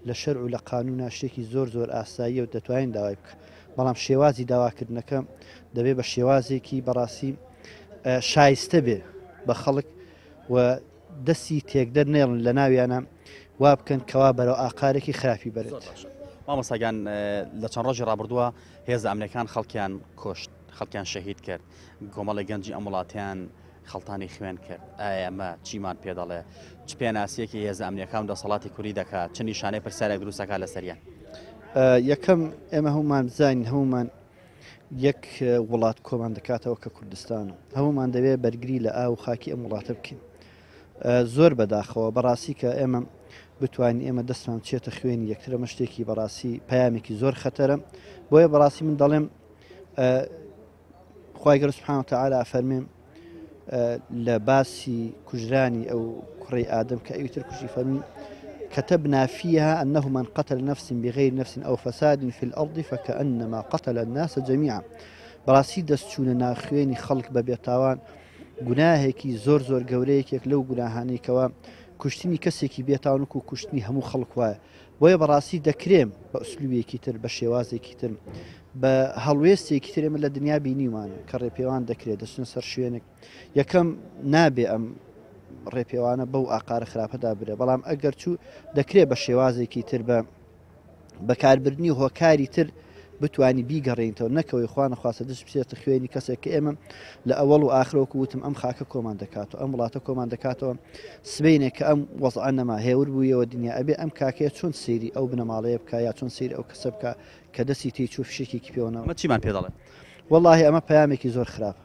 لە شەرع و لە قانونا شتێکی زۆر زۆر ئاساییە و دەتوانین داوای بکە، بەڵام شێوازی داواکردنەکە دەبێت بە شێوازێکی بەڕاستی شایستە بێ بە خەڵک و دەستی تێکدەر نێڵن لە ناویانە وا بکەن کەوا بەرەو ئاقارێکی خراپی بەرێت. مامۆستا گیان لە چەند ڕۆژی ڕابردووە هێزە ئەمنیەکان خەڵکیان کوشت، خەڵکیان شەهید کرد، کۆمەڵی گەنجی ئەم وڵاتیان خەڵتانی خوێن کرد، ئایا ئەمە چیمان پێ دەڵێ؟ چ پێناسەیەکی هێزە ئەمنیەکان و دەسەڵاتی کوردی دەکات؟ چ نیشانەی پرسیارێک دروست دەکات لەسەریان؟ یەکەم ئێمە هەمومان بزانین هەمومان یەک وڵات کۆمان دەکاتەوە کە کوردستانە، هەمومان دەبێت بەرگری لە ئاو و خاکی ئەم وڵاتە بکەین. زۆر بەداخەوە بەڕاستی کە ئێمە بتوانین ئێمە دەستمان بچێتە خوێنی یەکترە مە شتێکی بەڕاستی پەیامێکی زۆر خەتەرە. بۆیە بەڕاستی من دەڵێم خوای گەورە سبحانە وتعالی ئەفەرمێ لە باسی کوژرانی ئەو کوڕی ئادەم کە ئەوی تر کوژی فەرمی كتبنا فيها أنه من قتل نفس بغير نفس أو فساد في الأرض فكأنما قتل الناس جميعا. بەڕاستی دەستچوونە ناخوێنی خەڵک بە بێتاوان گوناهێکی زۆر زۆر گەورەیەکێک لەو گوناهانەی کەوا کوشتنی کەسێکی بێتاوان و کوشتنی هەموو خەڵک وایە. بۆیە بەڕاستی دەکرێم بە ئوسلوبێکی تر، بە شێوازێکی تر، بە هەڵوێستێکی تر. ئێمە لە دنیا بینیومانە کە ڕێپێوان دەکرێت، دەچنە سەر شوێنێک، یەکەم نابێ ئەم ڕێپێوانە بەو ئاقارە خراپەدا برێ، بەڵام ئەگەر چوو دەکرێت بە شێوازێکی تر، بە بەکاربردنی هۆکاری تر بتانی بیگەڕێنیتەوە، نەکەوەی خوا نەخواستە دەست بچێتە خوێنی کەسێک کە ئێمە لە ئەوەڵ و ئاخرۆک وتم ئەم خاکە کۆمان دەکاتەوە، ئەم وڵاتە کۆمان دەکاتەوە. سبەینێ کە ئەم وەزعە نەما هێور بوویەوە دنیا، ئەبێ ئەم کاکەیە چۆن سەیری ئەو بنەماڵەیە بکا یا چۆن سەیری ئەو کەسە بکا کە دەستی تێی چوو فشێکێکی پێوە نەما. ئەمە چیمان پێ دەڵێ؟ وەڵاهی ئەمە پەیامێکی زۆر خراپە.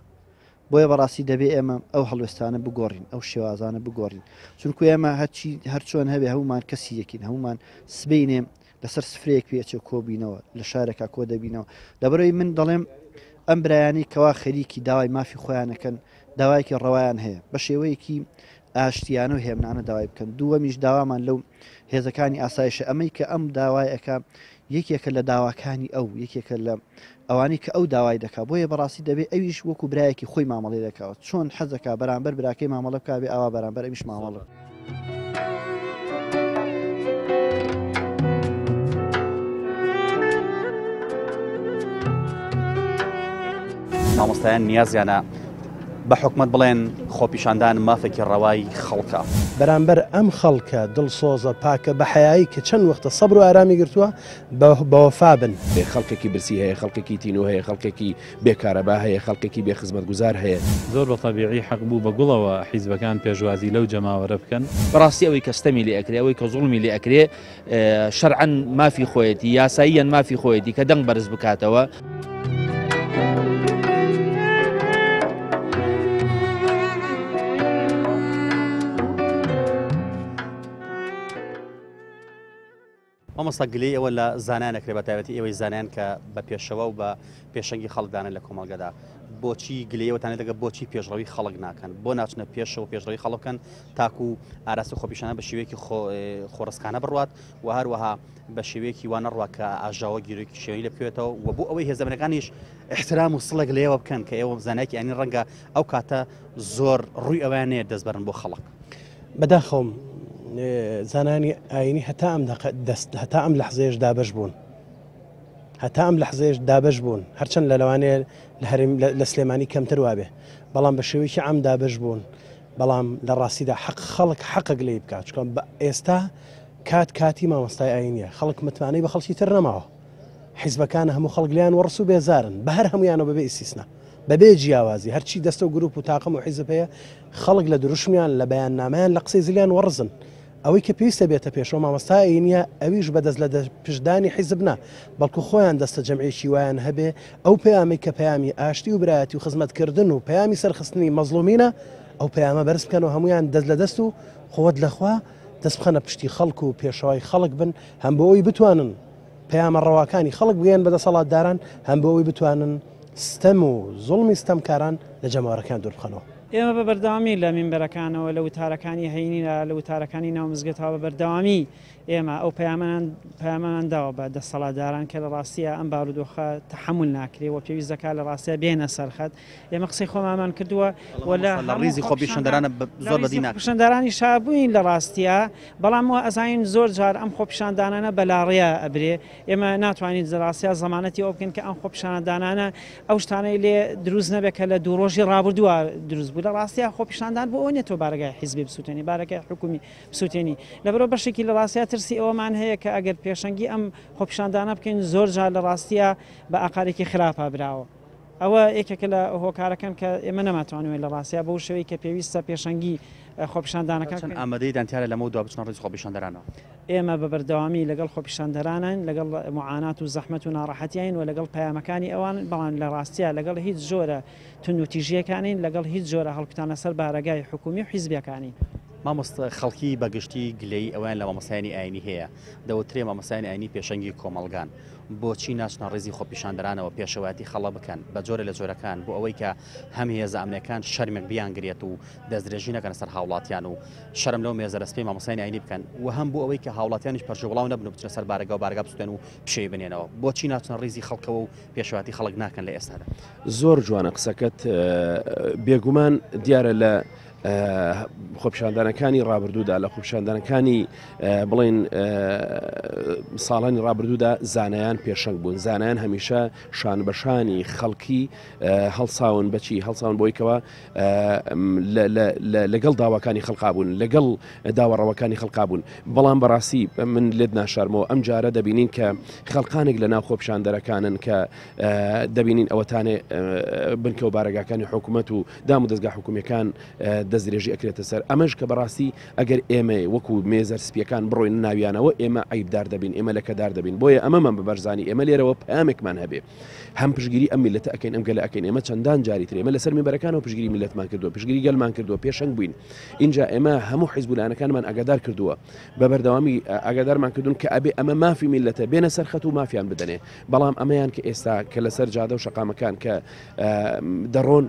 بۆیە بەڕاستی دەبێ ئێمە ئەو هەڵوێستانە بگۆڕین، ئەو شێوازانە بگۆڕین، چونکو ئێمە هەرچی هەرچۆن هەبێ هەمومان کەسی یەکین، هەمومان سبەینێ لەسەر سفرەیەک پێچێ کۆبینەوە، لە شارێکا کۆ دەبینەوە. لەبەرەوەی من دەڵێم ئەم برایانی کەوا خەریکی داوای مافی خۆیانەکەن، داوایەکی ڕەوایان هەیە، بە شێوەیەکی ئاشتیانە و هێمنانە داوای بکەن. دووەمیش داوامان لەو هێزەکانی ئاسایشە، ئەمەی کە ئەم داوای ئەکا یەکێکە لە داواکانی ئەو، یەکێکە لە ئەوانەی کە ئەو داوای دەکا، بۆیە بەڕاستی دەبێ ئەویش وەکو برایەکی خۆی مامەڵەی دەکاوە، چۆن حەزەکا بەرامبەر براکەی مامەڵە بکا بێ ئاوا بەرامبەر ئەمیش مامەڵە. مامۆستایان نیازیانە بە حکومەت بڵێن خۆپیشاندان مافێکی ڕەوای خەڵکە. بەرامبەر ئەم خەڵکە دڵسۆزە پاکە بە حەیایی کە چەند وەختە سەبر و ئارامی گرتووە بەوەفا بن. خەڵکێکی برسی هەیە، خەڵکێکی تینوو هەیە، خەڵکێکی بێ کارەبا هەیە، خەڵکێکی بێ خزمەتگوزار هەیە. زۆر بە تەبیعی حەق بوو بە گوڵەوە حیزبەکان پێشوازی لەو جەماوەرە بکەن. بەڕاستی ئەوەی کە ستەمی لێ ئەکرێ، ئەوەی کە زوڵمی لێ ئەکرێ شەرعەن مافی خۆیەتی، یاساییەن مافی خۆیەتی کە دەنگ بەرز بکاتەوە. مامۆستا گلەیی ئەوە لە زانایان ئەکرێت بە تایبەتی ئێوەی زانایان کە بە پێشەوە و بە پێشەنگی خەڵکدانن لە کۆمەڵگەدا بۆچی گلەیی ئەوەتان لێ دەکەن بۆچی پێشڕەوی خەڵک ناکەن بۆ ناچنە پێشەوە پێشڕەوی خەڵک بکەن تاکو ئاراستە خۆپیشانە بە شێوەیەکی خۆڕسکانە بڕوات و هەروەها بە شێوەیەکی وا نەڕوا کە ئاژاوە گیرۆکی شێوەی لێ بکەوێتەوە و بۆ ئەوەی هێزەمەکانیش احترام و سڵێک لێوە بکەن کە ئێوە زانایەکی ئەنی ڕەنگە ئەو کاتە زۆر ڕووی ئەویان نەیە دەستبەرن بۆ خەڵک. بەداخەوم زانایانی ئاینی هەتا ئەم دەست هەتا ئەم لەحزەیەش دابەش بوون هەتا ئەم لەحزەیەش دابەش بوون هەرچەند لە لەوانەیە لە هەرێم لە سلێمانی کەمتر وابێ بەڵام بە شێوەیەکی عام دابەش بوون بەڵام لە ڕاستیدا حەق خەڵک حەقەک لێی بکات چکە بە ئێستا کات کاتی مامۆستای ئاینیە خەڵک متمانەی بە خەڵکی تر نەماوە حیزبەکان هەموو خەڵک لیان وەڕس و بێزارن بە هەر هەمویانەوە بەبێ ئیسیسنا بەبێ جیاوازی هەرچی دەستە و گروپ و تاقم و حیزب هەیە خەڵک لە دروشمیان لە بەیاننامەیان لە قسەی زلیان وەڕزن ئەوەی کە پێویستە بێتە پێشەوە مامۆستا ئایینیە ئەویش بە دەست لە پشتدانی حیزب نا بەڵکو خۆیان دەستە جەمعێکی وایان هەبێ ئەو پەیامەی کە پەیامی ئاشتی و برایەتی و خزمەتکردن و پەیامی سەرخستنی مەزڵومینە ئەو پەیامە بەرز بکەنەوە هەمویان دەست لە دەست و قوت لە خوا دەست بخەنە پشتی خەڵک و پێشەوای خەڵک بن هەم بۆ ئەوی بتوانن پەیامە ڕەواکانی خەڵک بگەیەن بە دەسەڵاتداران هەم بۆ ئەوی بتوانن ستەم و زوڵمی ستەمکاران لە جەماوەرەکان دوور بخەنەوە. ئێمە بە بەردەوامی لە مینبەرەکانەوە، لە وتارەکانی هەینیدا، لە وتارەکانی ناو مزگەوتەوە بە بەردەوامی ئێمە ئەو پەیامەمان پەیامەمان داوە بە دەسەڵاتداران کە لە ڕاستییا ئەم بارودۆخە تەحەمول ناکرێ و پێویست دەکات لە ڕاستیا بێنە سەر خەت. ئێمە قسەی خۆمانمان کردووە و لە لە ڕیزی خۆپیشاندەرانە زۆر بەدی ناکرێ. خۆپیشاندەرانیشا بووین لە ڕاستیا، بەڵام وا ئەزانین زۆر جار ئەم خۆپیشاندانانە بە لاڕێیا ئەبرێ. ئێمە ناتوانین لە ڕاستیا زەمانەتی ئەوە بکەین کە ئەم خۆپیشاندانانە ئەو شتانەی لێ دروست نەبێت کە لە دوو ڕۆژی ڕابردووە دروست بوو. لە ڕاستیا خۆپیشاندان بۆ ئەوە نیە تۆ بارەگای حیزبی بسووتێنی، بارەگای حکوومی بسووتێنی. لەبەرئەوە بەشێکی لە ڕاستیا ترسی ئەوەمان هەیە کە ئەگەر پێشەنگی ئەم خۆپیشاندانە بکەین زۆر جار لە ڕاستیا بە ئاقارێکی خراپا براوە. ئەوە یەکێکە لە هۆکارەکان کە ئێمە نەماتوانیوە لە ڕاستیا بەو شێوەی کە پێویستە پێشەنگی خۆپیشاندانەکان چەند ئامادەیتان تیارە لەمەو دوا بچنە ڕیز خۆپیشاندەرانەوە؟ ئێمە بە بەردەوامی لەگەڵ خۆپیشاندەرانین، لەگەڵ موعانات و زەحمەت و ناڕەحەتیین و لەگەڵ پەیامەکانی ئەوان، بەڵام لە ڕاستیا لەگەڵ هیچ جۆرە توندوتیژییەکانین، لەگەڵ هیچ جۆرە هەڵکوتانە سەر بارەگای حکوومی و حیزبیەکانین. مامۆستا خەڵکی بە گشتی گلەیی ئەوەیان لە مامۆستایانی ئایینی هەیە، دەوترێ مامۆستایانی ئایینی پێشەنگی کۆمەڵگان، بۆچی ناچنە ڕیزی خۆپیشاندەرانەوە پێشەوایەتی خەڵک بکەن بە جۆرێ لە جۆرەکان بۆ ئەوەی کە هەم هێزە ئەمنیەکان شەرمێک بیانگرێت و دەستدرێژی نەکەنە سەر هاوڵاتیان و شەرم لەو مێزەرە سپیەی مامۆستایانی ئاینی بکەن و هەم بۆ ئەوەی کە هاوڵاتیانیش پەرژوبڵاو نەبن و بچنە سەر بارەگا و بارەگا بسوتێن و پشێوی بنێنەوە بۆچی ناچنە ڕیزی خەڵکەوە و پێشەوایەتی خەڵک ناکەن لە ئێستادا؟ زۆر جوانە قسەکەت بێگومان دیارە لە خۆپیشاندانەکانی ڕابردوودا لە خۆپیشاندانەکانی بڵێن ساڵانی ڕابردوودا زانایان پێشەنگ بوون زانایان هەمیشە شان بەشانی خەڵکی هەڵساون بەچی هەڵساون بۆیکەوە لەگەڵ داواکانی خەڵقابوون لەگەڵ داوەڕەوەکانی خەڵقابوون بەڵام بەڕاستی من لێت ناشارمەوە ئەم جارە دەبینین کە خەڵقانێک لە ناو خۆپیشاندەرەکانن کە دەبینین ئەوەتانێ بنکە و بارەگاکانی حکوومەت و دام و دەزگا حکومیەکان دەستدرێژی ئەکرێتە سەر ئەمەش کە بەڕاستی ئەگەر ئێمە وەکو مێزەر سپیەکان بڕۆین ناویانەوە ئێمە عیبدار دەبین ئێمە لەکەدار دەبین بۆیە ئەمەمان بە بەرزانی ئێمە لێرەوە پامێکمان هەبێ هەم پشگیری ئەم میلەتە ئەکەین ئەم گەلە ئەکەین ئێمە چەندان جاری تر ئێمە لەسەر مینبەرەکانەوە پشگیری میلەتمان کردووە پشگیری گەلمان کردووە پێشەنگ بووین اینجا ئێمە هەموو حیزب و لایەنەکانمان ئاگادار کردووە بە بەردەوامی ئاگادارمان کردوون کە ئەبێ ئەمە مافی میلەتە بێنە سەر خەت و مافیان بدەنێ بەڵام ئەمەیان کە ئێستا کە لەسەر جادە و شەقامەکان کە دەڕۆن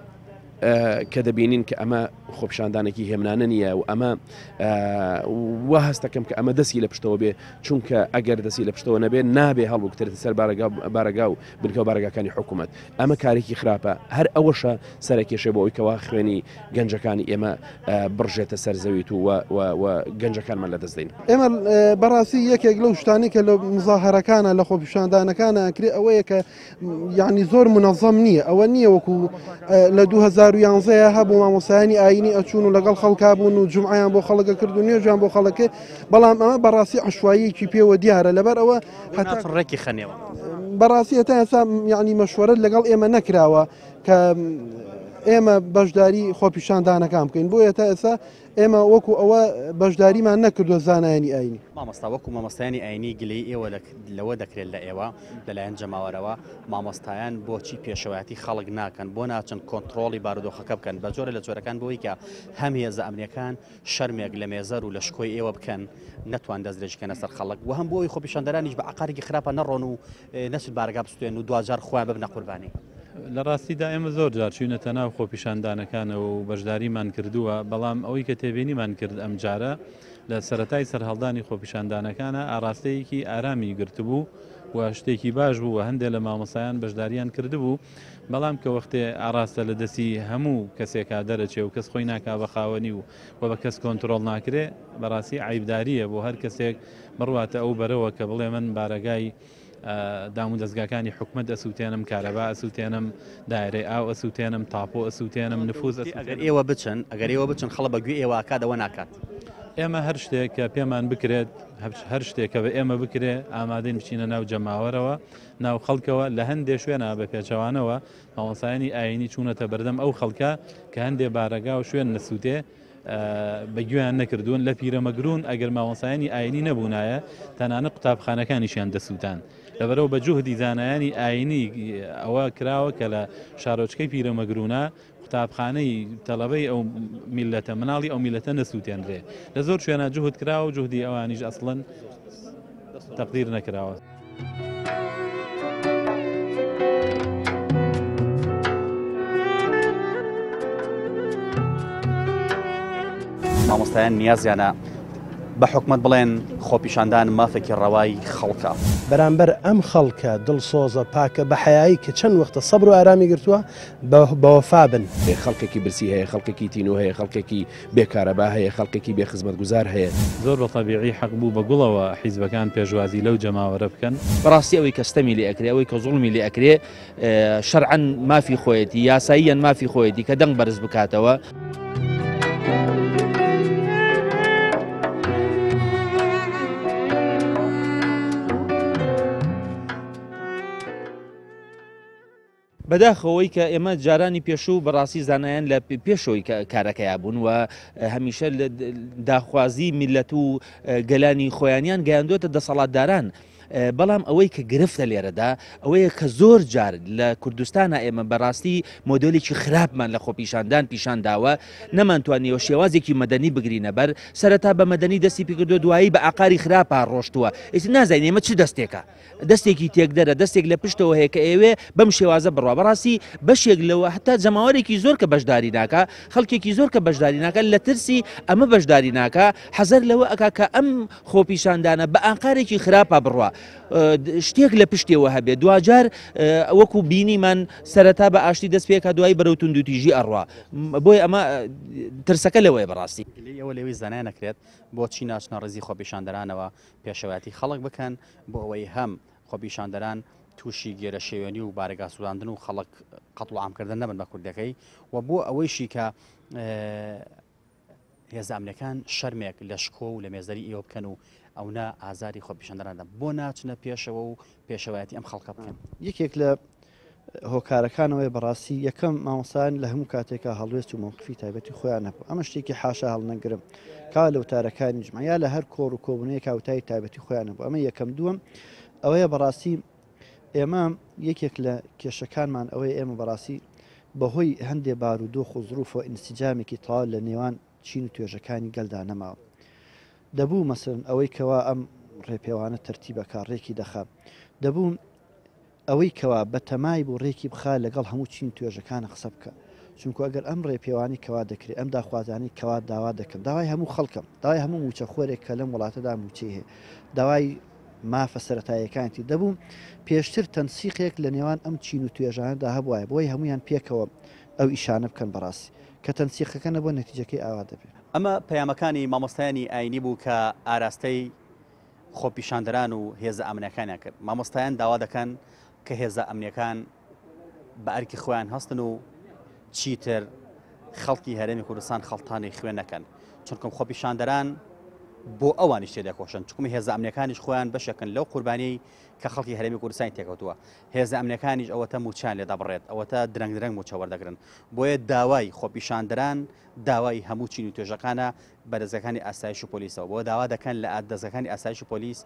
کە دەبینین کە ئەمە خۆپیشاندانێکی هێمنانە نییە و ئەمە وا هەستەکەم کە ئەمە دەستی لە پشتەوە بێ چونکە ئەگەر دەستی لە پشتەوە نەبێ نابێ هەڵبکرێتە سەر بارەگا و بنکە و بارەگاکانی حکوومەت ئەمە کارێکی خراپە هەر ئەوەشە سەرکێشێ بۆ ئەوی کەوا خوێنی گەنجەکانی ئێمە بڕژێتە سەر زەویت و و گەنجەکانمان لە دەست دەین. ئێمە بەڕاستی یەکێک لەو شتانەی کە لە مزاهەرەکانە لە خۆپیشاندانەکانە ئەکرێ ئەوەیە کە یعنی زۆر منەظەم نییە ئەوە نییە وەکو لە 2011 هەبوو مامۆسایانی ئاینی ئەچوون و لەگەڵ خەڵکا بوون و جومعیان بۆ خەڵکە کرد و نوێژیان بۆ خەڵکە بەڵام ئەمە بەڕاستی عشواییەکی پێوە دیارە لەبەر ئەوە هەتا ڕێکی خەنێەوە بەڕاستی هەتا ئێستا یعنی مەشوەرەت لەگەڵ ئێمە نەکراوە کە ئێمە بەشداری خۆپیشاندانەکان بکەین بۆیە تا ئێستا ئێمە وەکو ئەوە بەشداریمان نەکردووە زانایانی ئاینی. مامۆستا وەکو مامۆستایانی ئاینی گلەیی ئێوە لەوە دەکرێت لە ئێوە لەلایەن جەماوەرەوە مامۆستایان بۆچی پێشەوایەتی خەڵک ناکەن بۆ ناچن کۆنتڕۆڵی بارودۆخەکە بکەن بە جۆرە لە جۆرەکان بۆی کە هەم هێزە ئەمنیەکان شەرمێک لە مێزەر و لە شکۆی ئێوە بکەن نەتوان دەستدرێژی کەنە سەر خەڵک و هەم بۆ ئەوی خۆپیشاندەرانیش بە عقارێکی خراپە نەڕۆن و نەچن بارەگا بسوتێن و دواجار خۆیان ببنە قوربانی. لە ڕاستیدا ئێمە زۆر جار چووینەتە ناو خۆپیشاندانەکانەوە و بەشداریمان کردووە، بەڵام ئەوەی کە تێبینیمان کرد ئەمجارە لە سەرەتای سەرهەڵدانی خۆپیشاندانەکانە ئاراستەیەکی ئارامی گرتبوو. و شتێکی باش بوو و هەندێ لە مامۆستایان بەشداریان کردبوو، بەڵام کە وەختێ ئاڕاستە لە دەستی هەموو کەسێکا دەرەچێ و کەس خۆی ناکا بە خاوەنی و و بە کەس کۆنترۆڵ ناکرێ، بەڕاستی عەیبدارییە بۆ هەر کەسێک بڕواتە ئەو بەرەوە کە بڵێ من بارەگای دامودەزگاکانی حکومەت ئەسووتێنم، کارەبا ئەسووتێنم، دایرەی ئاو ئەسووتێنم، تاپۆ ئەسووتێنم، نفوز ئەسووتێنم. ئەگەر ئێوە بچن، ئەگەر ئێوە بچن خەڵک بە گوێی ئێوە ئەکات ئەوە ناکات. ئێمە هەر شتێک کە پێمان بکرێت، هەر شتێک کە بە ئێمە بکرێ ئامادەین بچینە ناو جەماوەرەوە، ناو خەڵکەوە، لە هەندێ شوێنا بە پێچەوانەوە مامۆستایانی ئایینی چوونەتە بەردەم ئەو خەڵکە کە هەندێ بارەگا و شوێن نەسووتێ، بە گوێیان نەکردوون لە پیرەمەگرون ئەگەر مامۆستایانی ئاینی نەبوونایە تەنانەت قوتابخانەکانیشیان دەسووتان لەبەرەوە بە جوهدی زانایانی ئاینی ئەوە کراوە کە لە شارۆچکەی پیرەمەگرونە قوتابخانەی تەلەبەی ئەو میلەتە مناڵی ئەو میلەتە نەسووتێنرێ لە زۆر شوێنە جوهد کراوە و جوهدی ئەوانیش ئەسڵەن تەقدیر نەکراوە. مامۆستایان نیازیانە بە حکومەت بڵێن خۆپیشاندان مافێکی ڕەوای خەڵکە. بەرامبەر ئەم خەڵکە دڵسۆزە پاکە بە حەیایی کە چەند وەختە سەبر و ئارامی گرتووە بەوەفا بن. خەڵکێکی برسی هەیە، خەڵکێکی تینوو هەیە، خەڵکێکی بێ کارەبا هەیە، خەڵکێکی بێ خزمەتگوزار هەیە. زۆر بە تەبیعی حەق بوو بە گوڵەوە حیزبەکان پێشوازی لەو جەماوەرە بکەن. بەڕاستی ئەوەی کە ستەمی لێ ئەکرێ، ئەوەی کە زوڵمی لێ ئەکرێ شەرعەن مافی خۆیەتی، یاساییەن مافی خۆیەتی کە دەنگ بەرز بکاتەوە. بەداخەوەی کە ئێمە جارانی پێشوو بەڕاستی زانایان لە پێشەوەی کارەکەیا بوون و هەمیشە داخوازی میلەت و گەلانی خۆیانیان گەیاندوێتە دەسەڵاتداران. بەڵام ئەوەی کە گرفتە لێرەدا ئەوەیە کە زۆر جار لە کوردستانە ئێمە بەڕاستی مۆدلێکی خراپمان لە خۆپیشاندان پیشان داوە نەمانتوانیەوە شێوازێکی مەدەنی بگرینە بەر سەرەتا بە مەدەنی دەستی پێکردو دوایی بە ئاقاری خراپا ڕۆشتووە ئیتر نازانین ئێمە چ دەستێکە دەستێکی تێکدەرە، دەستێک لە پشتەوە هەیە کە ئەیەوێ بەم شێوازە بڕوا. بەڕاستی بەشێک لەوە هەتا جەماوەرێکی زۆر کە بەشداری ناکا، خەڵکێکی زۆر کە بەشداری ناکا لە ترسی ئەمە بەشداری ناکا، حەزەر لەوە ئەکا کە ئەم خۆپیشاندانە بە ئاقارێکی خراپا بڕوا. شتێک لە پشتێوە هەبێ. دواجار وەکو بینیمان سەرەتا بە ئاشتی دەست پێکا دوایی بەرەو توندوتیژی ئەڕوا. بۆیە ئەمە ترسەکە لەوەیە بەڕاستی. گلەیی ئەوە لێوەی زانایان ئەکرێت بۆچی ناچنە ڕیزی خۆپیشاندەرانەوە پێشەوایەتی خەڵک بکەن بۆ ئەوەی هەم خۆپیشاندەران تووشی گێرەشێوێنی و بارەگا سووتاندن و خەڵک قەتڵ و عامکردن نەبن بە کوردەکەی و بۆ ئەوەیشی کە هێزە ئەمنەکان شەرمێک لە شکۆ و لە مێزەری ئێوە بکەن و ئەونا ئازاری خۆپیشاندەران دەن بۆ ناچنە پێشەوە و پێشەوایەتی ئەم خەڵکە بکەن. یەکێک لە هۆکارەکانەوەی بەڕاستی یەکەم مامۆستایان لە هەموو کاتێکا هەڵوێست و مەوقفی تایبەتی خۆیان هەبوو ئەمە شتێکی حاشا هەڵنەگرم کا لە وتارەکانی جمعە یا لە هەر کۆڕ و کۆبوونەیەکا وتاری تایبەتی خۆیان هەبوو ئەمە یەکەم دووەم ئەوەیە بەڕاستی ئێمە یەکێک لە کێشەکانمان ئەوەیە ئێمە بەڕاستی بەهۆی هەندێ بارودۆخ و زروف و ئینسجامێکی تەواو لە نێوان چین و توێژەکانی گەلدا نەماوە دەبوو مەسەلەن ئەوەی کەوا ئەم ڕێپێوانە تەرتیبەکە ڕێکی دەخا دەبوو ئەوەی کەوا بەتەمای بوو ڕێکی بخا لەگەڵ هەموو چین و توێژەکانە قسە بکا چونکو ئەگەر ئەم ڕێپێوانەی کەوا دەکرێ ئەم داخوازیانەی کەوا داوا دەکەن داوای هەموو خەڵکە داوای هەموو مووچەخۆرێک کە لەم وڵاتەدا مووچەی هەیە داوای مافە سەرەتاییەکانیەتی دەبوو پێشتر تەنسیقێک لە نێوان ئەم چین و توێژانەدا هەبوایە بۆی هەموویان پێکەوە ئەو ئیشانە بکەن بەڕاستی کە تەنسیقەکە نەبووە نەتیجەکەی ئاوا دەبێ. ئەمە پەیامەکانی مامۆستایانی ئایینی بوو کە ئاراستەی خۆپیشاندەران و هێزە ئەمنیەکانیان کرد. مامۆستایان داوا دەکەن کە هێزە ئەمنیەکان بە ئەرکی خۆیان هەستن و چیتر خەڵکی هەرێمی کوردستان خەڵتانی خوێن نەکەن چونکم خۆپیشاندەران بۆ ئەوانیش تێدەکۆشن چکم هێزە ئەمنیەکانیش خۆیان بەشێکن لەو قوربانی کە خەڵکی هەرێمی کوردستانی تێکەوتووە هێزە ئەمنیەکانیش ئەوەتە موچیان لێ دەبڕێت ئەوەتە درەنگ درەنگ موچە وەردەگرن بۆیە داوای خۆپیشاندەران داوای هەموو چین و توێژەکانە بە دەزگاکانی ئاسایش و پۆلیسەوە بۆ داوا دەکەن لە دەزگاکانی ئاسایش و پۆلیس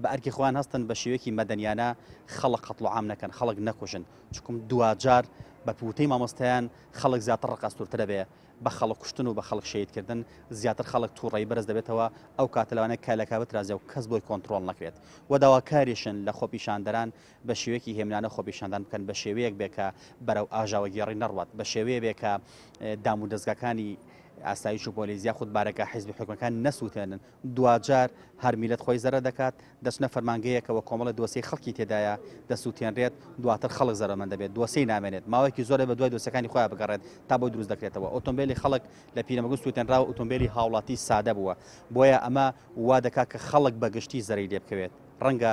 بە ئەرکی خۆیان هەستن بە شێوەیەکی مەدەنیانە خەڵک قەتڵ و عام نەکەن خەڵک نەکوژن چکم دواجار بە وتەی مامۆستایان خەڵک زیاتر ڕقئەستوورترە بێ بە خەڵک کوشتن و بە خەڵک شەهیدکردن زیاتر خەڵک تووڕەیی بەرز دەبێتەوە ئەو کاتە لەوانەیە کالەکە بترازێ و کەس بۆی کۆنتڕۆڵ نەکرێت و داواکاریشن لە خۆپیشاندەران بە شێوەیەکی هێمنانە خۆپیشاندان بکەن بە شێوەیەک بێ کە بەرەو ئاژاوەگێڕی نەڕوات بە شێوەیە بێ کە دام و دەزگاکانی. ئاسایش و پۆلیس یاخود بارەگا حیزبی حکومەکان نەسووتێنن، دواجار هەر میلەت خۆی زەرەر دەکات، دەچنە فەرمانگەیەکەوە کۆمەڵێ دۆسیەی خەڵکی تێدایە دەسووتێنرێت، دواتر خەڵک زەرەرمەند دەبێت، دۆسیەی نامێنێت، ماوەیەکی زۆرە بە دوای دۆسیەکانی خۆیان بگەڕێت تا بۆی دروست دەکرێتەوە، ئۆتۆمبێلی خەڵک لە پیرەمەگرون سووتێنراوە، ئۆتۆمبێلی هاوڵاتی سادە بووە، بۆیە ئەمە وا دەکات کە خەڵک بە گشتی زەرەری لێ بکەوێت، ڕەنگە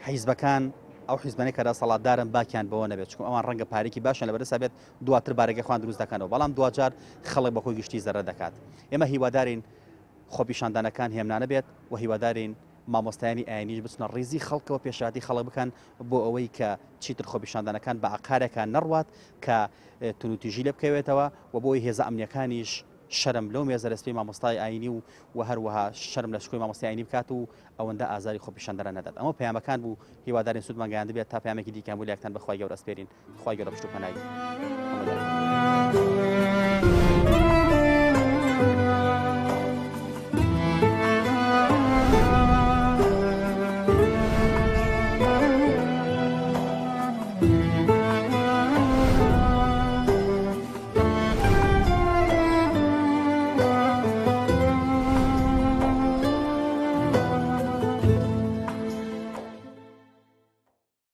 حیزبەکان ئەو حیزبانەی کە دەسەڵاتدارن باکیان بەوە نەبێت، چونکە ئەوان ڕەنگە پارێکی باشیان لەبەردەستا بێت، دواتر بارەگای خۆیان دروست دەکەنەوە، بەڵام دواجار خەڵک بە کۆی گشتی زەرەر دەکات. ئێمە هیوادارین خۆپیشاندانەکان هێمنانە بێت و هیوادارین مامۆستایانی ئاینیش بچنە ڕیزی خەڵکەوە پێشایەتی خەڵک بکەن بۆ ئەوەی کە چیتر خۆپیشاندانەکان بە ئاقارێکا نەڕوات کە توندوتیژی لێ بکەوێتەوە و بۆی هێزە ئەمنیەکانیش شەرم لەو مێزەرەسپی مامۆستای ئاینی و و هەروەها شەرم لە شکۆی مامۆستای ئاینی بکات و ئەوەندە ئازاری خۆپیشاندەران نەدات. ئەمە پەیامەکان بوو، هیوادارین سوودمان گەیاندبێت. تا پەیامێکی دیکە هەموو لایەکتان بە خوای گەورە ئەسپێرین. خوای گەورە پشت و پەنای هەموو لایەکتان.